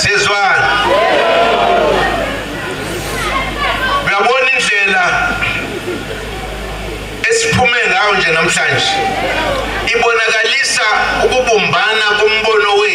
Sezwana. Uyabona indlela esiphume ngayo nje namhlanje ibonakalisa ukubumbana kombono wethu.